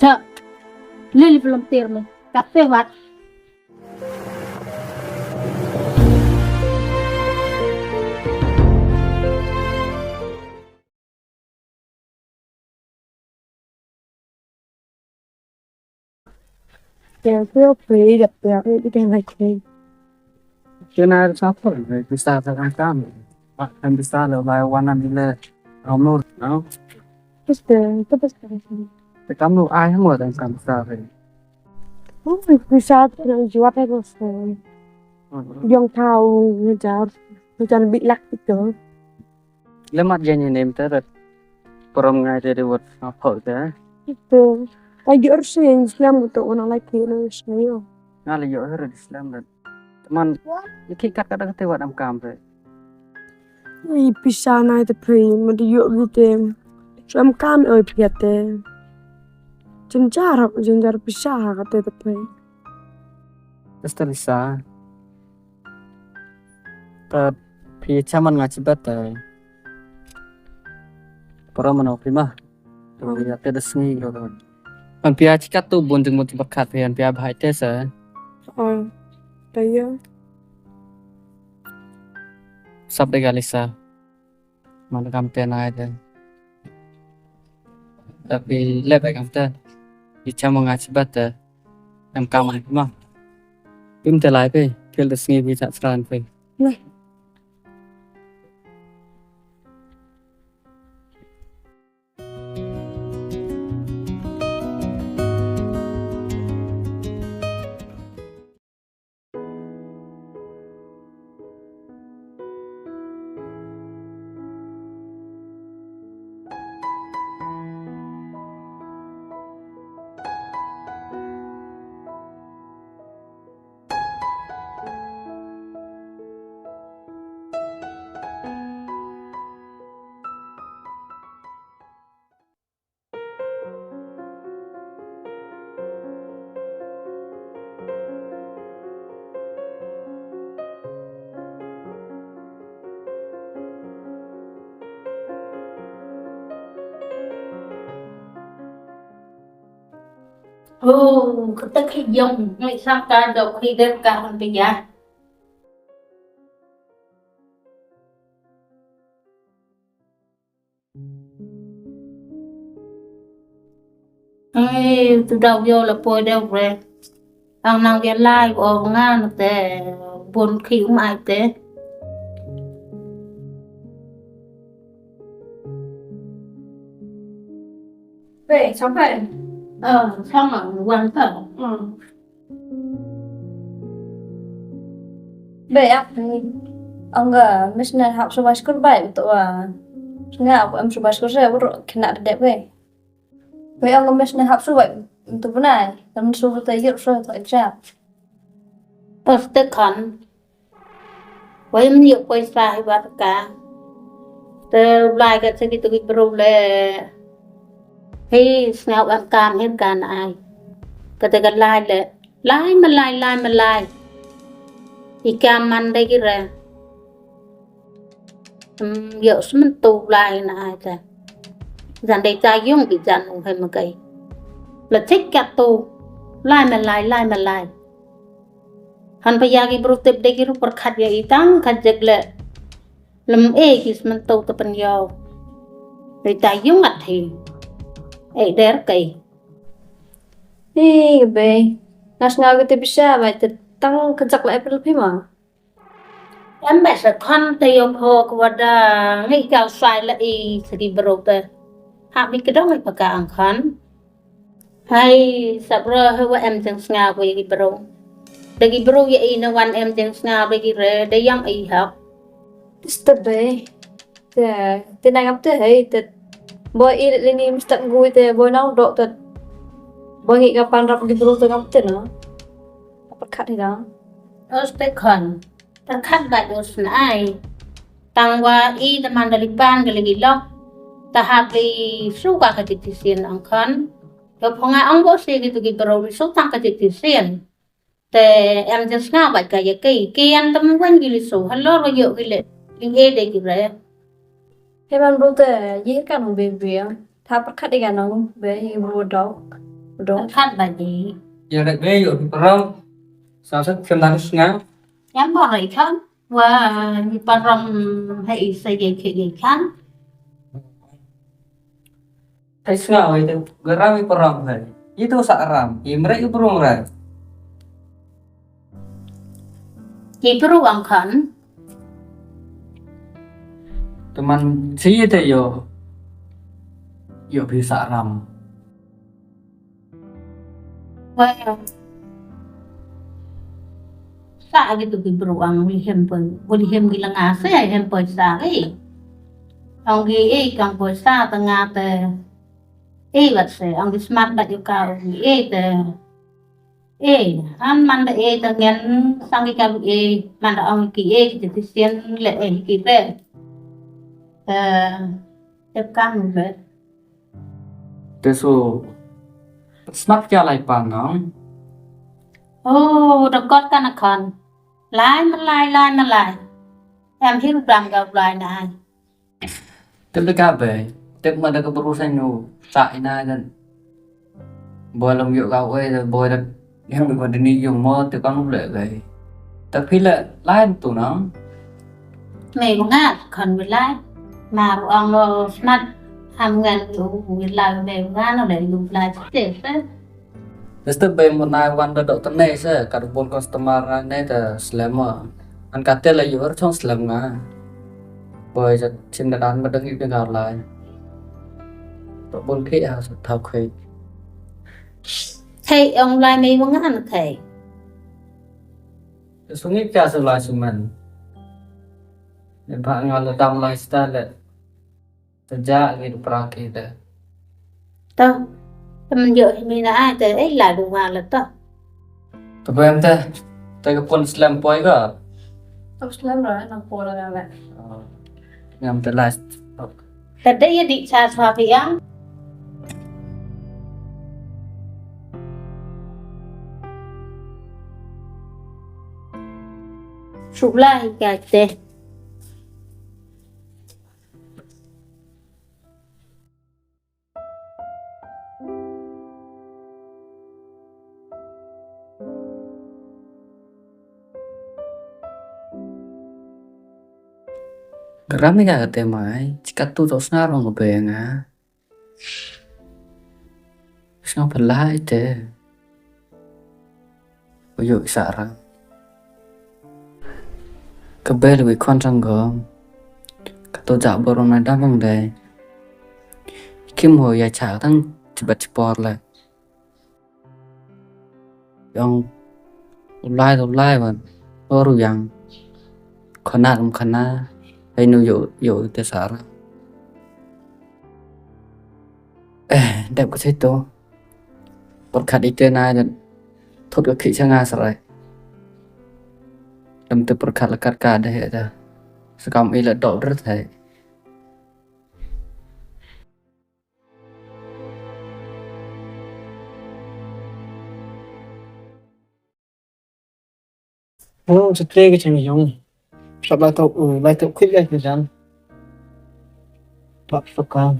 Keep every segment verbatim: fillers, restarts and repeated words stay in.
Cha, lili volunteer me. Katte wat. Te phi, phi, dep te, i, i, i, i. Te na sa por, eh, pisa sa kam kam. Wa, kan pisa le, wa, wa na ni le, ram lo, no? Pisa, te pisa. Te kam lo, ai, mo, dan kam pisa, eh. Oh, pisa, te na juat, eh, bos, eh. Hmm. Yong tau, ngejar, ngejar bi lak, te. Le mat jani nem te rat. Parom ngai te de wat ngapok te. Te. Ai, yo, er, se, Islam to, ona lai ki, na, Islam yo. Nga le yo, er, Islam rat. Teman, ya ki kat kat te wat am kam te. Ai, pisa na te phi, ma de yo gi te. So am kam, oi, phi te. Jenjar, jenjar pisa ha kate te phi. Esta Lisa. Ta phi chaman nga chibat ta. Para mano phi ma. Tu ya te da sngi ro ro. An pia chikat tu bun jeng bun chibat khat phi an pia bhai te sa. Oh, ta ya. Sap de ga Lisa. Man kam te na ai te. Tapi lep ai kam te. Icha mo nga chibat te. Em kam ai ma. Pim te lai pe. Pil te sngi bi cha sran pe. Nah. Oh, kata ki yong, ngai sang ka dok ki der ka han pia. Ai, tu daw yo la poi daw re. Ang nang ya lai o nga na te bon khi um ai te. Be, chong kai. Ờ, chong ang wan ta. Be, ap, ang ga mission hap so ba skur bai to wa. Nga ap em so ba skur se ur kena de be. Be, ang ga mission hap so ba to bunai. Tam so ta yur so ta ja. Pas te khan. Wai mni poi sa hi wat ka. Te lai ka se ki tu ki bro le. Hei, sngaw em kam hen kan ai. Ka te ka lai le. Lai ma lai, lai ma lai. I kam man de ki re. Em, yo smen tu lai na ai te. Jan de ta yung ki jan u hem kai. La chik ka tu. Lai ma lai, lai ma lai. Han pa ya ki bru tip de ki ru pyrkhat ya i tang khat jek le. Lem e ki smen to te pen yo. Dei ta yung at hi. E der kai. Hi, be. Ngas nga ki te bisa, bai te tang kejak le April phi ma. Em be sa khan te yo pho ko wada ngi ka sai le i sa ki bru te. Ha mi kedong i pa ka ang khan. Hai, sap ro he wa em jeng sngaw ko ya ki bro. Da ki bro ya i na wan em jeng sngaw da ki re, da yang i hap. Tista be. Te, te na ngam te hei, te. Boy i le ni mista ngui te, boy na dok te. Boy ngi ka pan rap ki bro te ngam te na. Apa khat hi na. Os te khan. Pyrkhat bait u sna ai. Tang wa i da man da li pan ka li lok. Ta hap li su ka ka ti ti sien ang khan. Yo pho nga ang bo se ki tu ki bro li su tang ka ti ti sien. Te em jeng sngaw bait ka ya ki. Ki yan tam wan ki li su. Halor wa yo ki le. Li e de ki re. He man bru te, ye ka nong be be. Tha pyrkhat i ka nong be, i bru dok. Dong. Khan ba di. Ya, leh be yoh parom. Sa sa kem na snga. Yang mo rai khan. Wa, ni parom hei sa ye khe ye khan. Hei snga wei te, garam i parom hei. Itu sa ram, i mrek i burung rai. Ki pru ang khan. Teman si te yo. Yo phi sa ram. Wa. Sa gitu ki bru ang uli hem poi, uli hem ki langa se hem poi sa ki. Ang ki e kang poi sa te nga te. E wat se, ang ki smat bat yu ka uli e te. E, an man da e te ngen sang ki ka e, man da ang ki e ki te sien le e ki te. Te, te kang le. Te su smat kya lai pan nong? Oh, da kot ka na khan. Lai ma lai, lai ma lai. Em hil bang ga lai na ai. Te le ka be. Te ma da ka bru sa nu. Sa ina dan. Boy lam yo ka we, boy da. Em ko dini yung mo, te kang le gai. Ta phi le lai tu nong. Me nga khan we lai. Ma ru ang lo smat. Am ngan u we lai me nga no le lu lai te te. Te step be mo nai wan da dok te ne se, ka bun customer ne te slem mo. An ka te le yu er chong slem nga. Boy ja chin da dan ma dang yu ka lai. To bun khi ha sa thau khi. Thei ong lai me mo nga na thei. Sungi kya su lai su man. Ne ba nga la dam lai sta le. Te ja ngi du pra ki de. To. Te man yo hi mi na ai te, eh, la du nga la to. Te bem te. Te ka pun slem poi ka. To slem ra, na poi la le. Oh. Ngam te last. Te de ya di cha swa pi ang. Suk la hi ka te. Garam ni ka kate mai, chika tu to snar hong ko be nga. Snar pala ite. Uyu i sa ram. Ka bel wi khon sang gom. Ka to ja borom na dam hong dai. Kim ho ya cha tang chibat chipor le. Yong u lai u lai wan. Oru yang. Khana kum khana. Ai nu yo yo te sa ram. Eh, dep ka chitu. Pyrkhat ite na dan. Thut ka khi changa sarai. Dam te pyrkhat la kat ka de he da. Sakam i la dok dret hai. Hello, sa tre ka chang yong. Sa ba to, uh, ba to khit ya ke jam. Pak paka.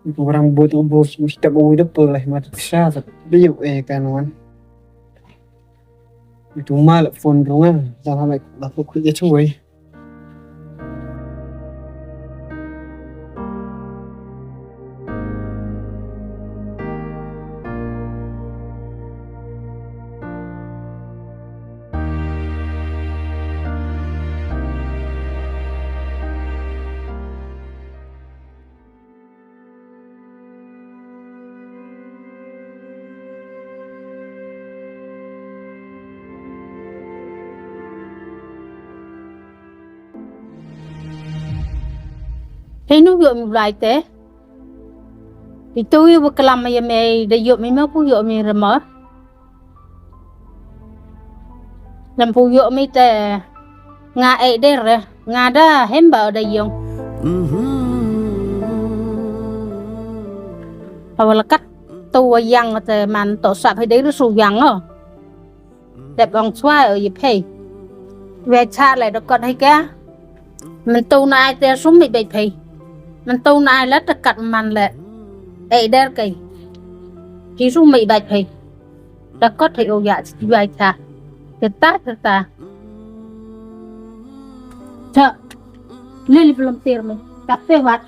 Itu orang buat ubus mesti tak boleh depa lah mata sa. Biu eh kan wan. Itu mal phone runga. Dah lama ba to khit ya chuai. Hei nu yoh mi u Blai te. Itu i wa klam ya me da yoh mi ma pu yoh mi rema. Lam pu yoh mi te nga e der re, nga da hem ba da yong. Awal kat tu wa yang te man to sap hei dei ru su yang o. Dep ong chwa o ye phei. We cha le da kot hei ka. Myntu na ai te sum mi bei phei. Myntu na ai la ta kat man le. E der kei. Ki su mei bait hei. Da kot hei o ya chi bai cha. Teta teta. Cha. Lili belum tir me. Kape wat.